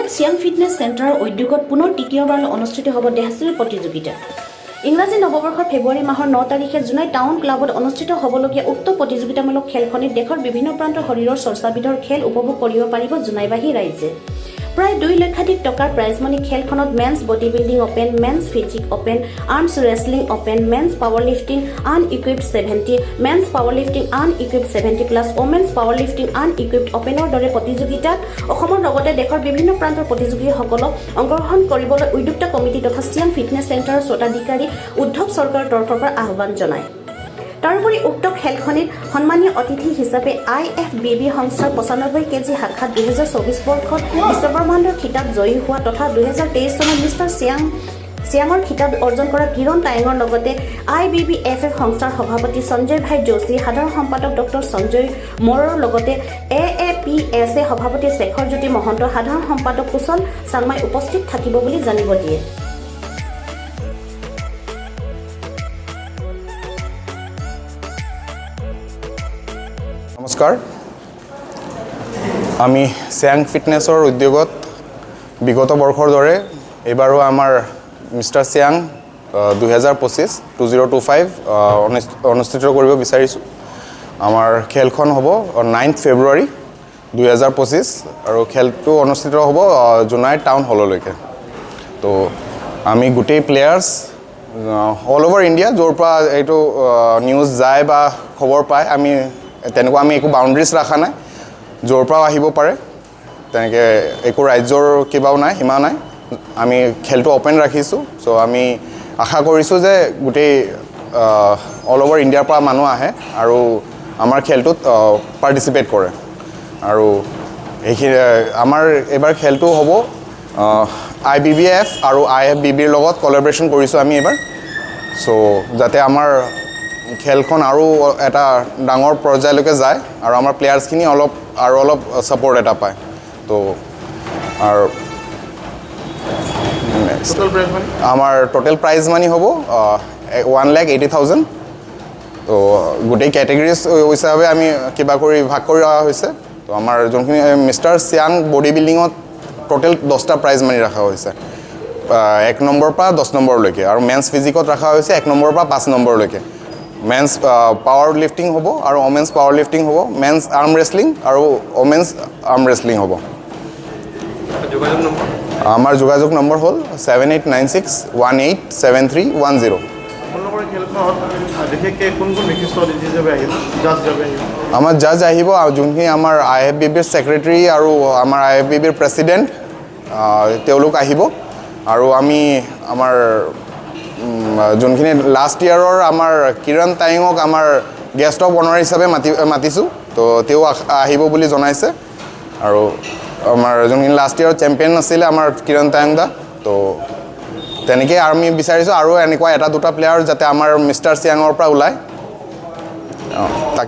জোনাইত চিয়াং ফিটনেছ চেণ্টাৰৰ উদ্যোগত পুনৰ তৃতীয়বাৰলৈ অনুষ্ঠিত হ'ব দেহশ্ৰী প্ৰতিযোগিতা। ইংৰাজী নৱবৰ্ষৰ ফেব্ৰুৱাৰী মাহৰ 9 তাৰিখে জোনাই টাউন ক্লাবত অনুষ্ঠিত হ'বলগীয়া উক্ত প্ৰতিযোগিতামূলক খেলখনিত দেশৰ বিভিন্ন প্ৰান্তৰ শৰীৰৰ চৰ্চাবিধৰ খেল উপভোগ কৰিব পাৰিব জোনাইবাসী ৰাইজে। প্ৰায় 2 লক্ষাধিক টকাৰ প্ৰাইজমণি খেলখনত men's body building open, men's physique open, arms wrestling open, men's power lifting unequipped 70, men's power lifting unequipped 70+, women's power lifting unequipped অপেনৰ দৰে প্ৰতিযোগিতাত অসমৰ লগতে দেশৰ বিভিন্ন প্ৰান্তৰ প্ৰতিযোগীসকলক অংশগ্ৰহণ কৰিবলৈ উদ্যোক্তা কমিটি তথা চিয়াং ফিটনেছ চেণ্টাৰৰ স্বত্বাধিকাৰী উদ্ধৱ চৰকাৰৰ তৰফৰ পৰা আহ্বান জনায়। তাৰোপৰি উক্ত খেলখনিত সন্মানীয় অতিথি হিচাপে আই এফ বি বি সংস্থাৰ 95 কেজি শাখাত 2024 বৰ্ষত বিশ্বব্ৰহ্মাণ্ডৰ খিতাপ জয়ী হোৱা তথা 2023 চনত মিষ্টাৰ চিয়াঙৰ খিতাপ অৰ্জন কৰা কিৰণ টায়েঙৰ লগতে আই বি বি এফ এফ সংস্থাৰ সভাপতি সঞ্জয় ভাই যোশী, সাধাৰণ সম্পাদক ডক্টৰ সঞ্জয় মৰৰ লগতে এ এ পি এছ এ সভাপতি শেখৰ জ্যোতি মহন্ত, সাধাৰণ সম্পাদক কুশল চাংমাই উপস্থিত থাকিব বুলি জানিব দিয়ে। নমস্কাৰ। আমি চিয়াং ফিটনেছৰ উদ্যোগত বিগত বৰ্ষৰ দৰে এইবাৰো আমাৰ মিষ্টাৰ চিয়াং 2025, 2025 অনুষ্ঠিত কৰিব বিচাৰিছোঁ। আমাৰ খেলখন হ'ব 9 ফেব্ৰুৱাৰী 2025 আৰু খেলটো অনুষ্ঠিত হ'ব জোনাই টাউন হললৈকে। তো আমি গোটেই প্লেয়াৰ্ছ অল অভাৰ ইণ্ডিয়া, য'ৰ পৰা এইটো নিউজ যায় বা খবৰ পায়, আমি তেনেকুৱা আমি একো বাউণ্ডেৰীজ ৰখা নাই। য'ৰ পৰাও আহিব পাৰে, তেনেকৈ একো ৰাজ্যৰ কিবাও নাই, সীমা নাই। আমি খেলটো অ'পেন ৰাখিছোঁ। চ' আমি আশা কৰিছোঁ যে গোটেই অল অভাৰ ইণ্ডিয়াৰ পৰা মানুহ আহে আৰু আমাৰ খেলটোত পাৰ্টিচিপেট কৰে। আৰু সেইখিনি আমাৰ এইবাৰ খেলটো হ'ব আই বি বি এফ আৰু আই এফ বি বিৰ লগত কলাবৰেশ্যন কৰিছোঁ আমি এইবাৰ। চ' যাতে আমাৰ খেলখন আৰু এটা ডাঙৰ পৰ্যায়লৈকে যায় আৰু আমাৰ প্লেয়াৰ্ছখিনি অলপ আৰু অলপ ছাপৰ্ট এটা পায়। তো আৰু next। Total prize money? আমাৰ টোটেল প্ৰাইজ মানি হ'ব 1,80,000। তো গোটেই কেটেগৰীজ হিচাপে আমি কিবা কৰি ভাগ কৰি ৰখা হৈছে। তো আমাৰ যোনখিনি মিষ্টাৰ চিয়াং বডি বিল্ডিঙত টোটেল 10টা প্ৰাইজ মানি ৰখা হৈছে, 1 নম্বৰৰ পৰা 10 নম্বৰলৈকে আৰু মেন্স ফিজিকত ৰখা হৈছে 1 নম্বৰৰ পৰা 5 নম্বৰলৈকে। মেন্স পাৱাৰ লিফটিং হ'ব আৰু ওমেন্স পাৱাৰ লিফটিং হ'ব, মেন্স আৰ্ম ৰেচলিং আৰু ওমেন্স আৰ্ম ৰেচলিং হ'ব। যোগাযোগ নম্বৰ? আমাৰ যোগাযোগ নম্বৰ হ'ল 7896187310। আপোনালোকৰ এই খেলখনত বিশেষকৈ কোন কোন বিশিষ্ট অতিথি হিচাপে আহিব, জাজ হিচাপে আহিব? আমাৰ জাজ আহিব আৰু যোনখিনি আমাৰ আই এফ বি বিৰ ছেক্ৰেটেৰী আৰু আমাৰ আই এফ বি বিৰ প্ৰেচিডেণ্ট, তেওঁলোক আহিব। আৰু আমি আমাৰ যোনখিনি লাষ্ট ইয়েৰৰ আমাৰ কিৰণ টাইঙক আমাৰ গেষ্ট অফ অনাৰ হিচাপে মাতিছোঁ। তো তেওঁ আহিব বুলি জনাইছে। আৰু আমাৰ যোনখিনি লাষ্ট ইয়েৰৰ চেম্পিয়ন আছিলে আমাৰ কিৰণ টায়ং দা, তো তেনেকেই আমি বিচাৰিছোঁ আৰু এনেকুৱা এটা দুটা প্লেয়াৰ যাতে আমাৰ মিষ্টাৰ চিয়াঙৰ পৰা ওলায়। অঁ, তাকে।